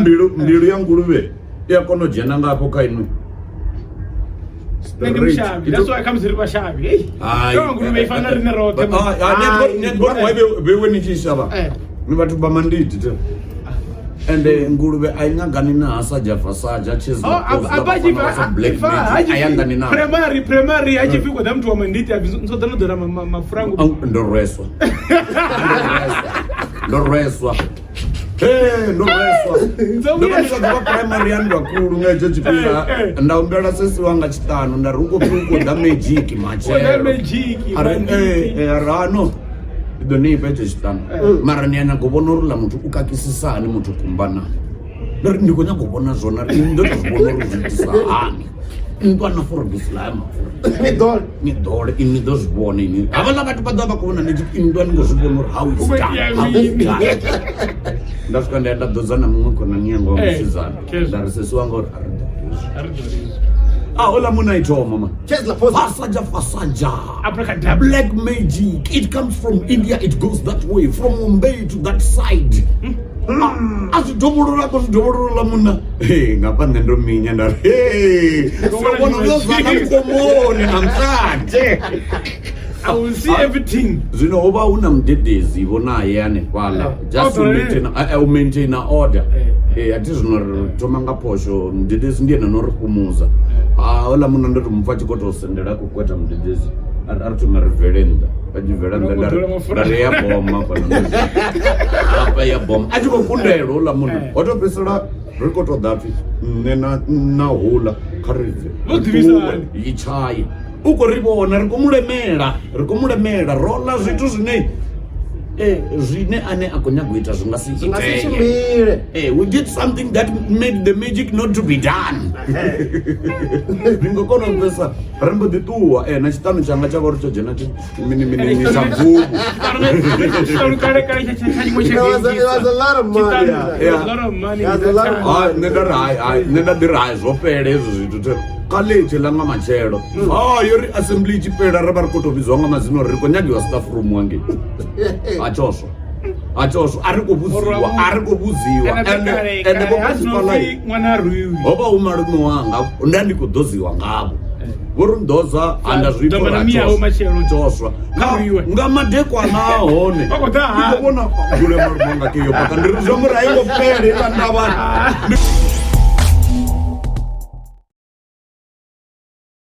Mbilu mbilu ya nguluvhe i a kona u dzhena nga hafho kha inwi. Nṋe ndi mushavhi, that's why khamusi ri vhashavhi. Hey, Hai. yo nguluvhe i fana na riṋe roṱhe. man. Ah, ah, Hai. why vhewe ni tshi shavha? Eh. Ni vhathu vha manditi te. Ende nguluvhe a i nyagani na hasaja fasaja cheese Oh, a tshi bva- black bva- ha magic tshi a yangani na. Primary, primary, ha tshi pfi khou ḓa muthu wa manditi, a pfi, "Nso ḓa no ḓola mafurangu." Ndo rweswa. Ndo rweswa. Ndo rweswa. Hey, ndo rweswa. Ndo Ndo vha ndi kha ḓi vha primary ya nndwa khulu nga hetsho tshifhinga. Eh, eh. Nda humbela sesi wanga tshiṱanu nda ri u khou pfi u khou ḓa magic Khou ḓa matshelo. magic, A ri, manditi. eh, eh, a ri, "Ah, no ndi ḓo ni fha hetsho tshiṱanu mara ni a nyaga u vhona uri ḽa muthu u kakisisa hani muthu kumbana nda ri ndi khou nyaga u vhona zwone ri ni ḓo tou zwi vhona uri zwi itisa hani nndwa na forobisi ḽa ya mapfura Ni ḓole. ni ḓole ini ni ḓo zwi vhona ini havhaḽa vhathu vha ḓo vha khou vhona ni tshi nndwa ni khou zwi vhona uri how it's Hu khou done, itea how it's mini? done. Nda swika nda ya nda ḓodza na muṅwe khonani yanga wa Eh, musidzana khezwo. nda ri sesi wanga uri a ri ḓo hezwi A ri ḓo hezwi. a houḽa munna i thoma ma Cheers, La Posa. Fasaja fasaja. Abracadabra. Black magic. It comes from India. It goes that way. From Mumbai to that side. A zwi dovholola a zwi dovholola munna. Hey, ngafha nṋe ndo minya nda ri hey, sawubona uyozana mukomoni namhlanje. I will see everything. Zwino ho vha hu na mudededzi vho naye hanefhaḽa just to Order, maintain u maintain order. Eh, Eh, a thi zwino ri thoma nga phosho mudededzi ndi ene no ri fhumudza. Ah, houḽa munna ndo to mupfa a tshi khou tou sendela a khou kweta mudededzi. A ri thome ri bvele nnḓa. Vha tshi bvela nnḓa nda ri nda ri ya boma fhano. Hafha ya boma. A tshi khou kundelwa houḽa munna. Eh. Ho tou fhedzisela ri khou tou ḓa pfi nṋe na na houḽa kha ri bve. Vho Ri ḓivhisa ṱuwe, hani? I tshaye. U khou ri vhona ri khou mu lemela, ri khou mu lemela. Ro ḽa zwithu zwine eh zwine ane a khou nyaga u ita zwi nga si Zwi nga si itee. tshimbile. Eh, we did something that made the magic not to be done. Ri ngo kona u pfesa ri mbo ḓi ṱuwa eh na tshiṱanu tshanga tsha vha uri tsho dzhena tshi mini mini mini tsha bvubu. Tshiṱanu kale kale tsha tsha tshiṅwe tsha It was a- it was a lot of money. Tshiṱanu, it was a lot of money. It was a lot of Hai nṋe nda ri hai hai nṋe nda ḓi ri hai zwo fhela hezwo zwithu the kha ḽetshe ḽa nga matshelo. Ha yo ri assembly i tshi fhela ra vha ri khou tou vhidziwa nga madzina uri ri khou nyagiwa staff room hangei. Ha tshoswa. Ha tshoswa a ri khou vhudziwa a ri khou vhudziwa Ene ende kale ende kale vho ha zwino principal pfi ṅwana a rwiwi. ho vha hu malume wanga nda ndi khou ḓodziwa ngavho vho ri nḓodza handa zwi Ḓo vha na miyawe matshelo. tsoswa Kha rwiwe. nga madekwana a hone Vha khou ḓa ndi khou vhona gule malume wanga keyo paka ndi ri zwa murahu i ngo fhela heiḽa ndavha.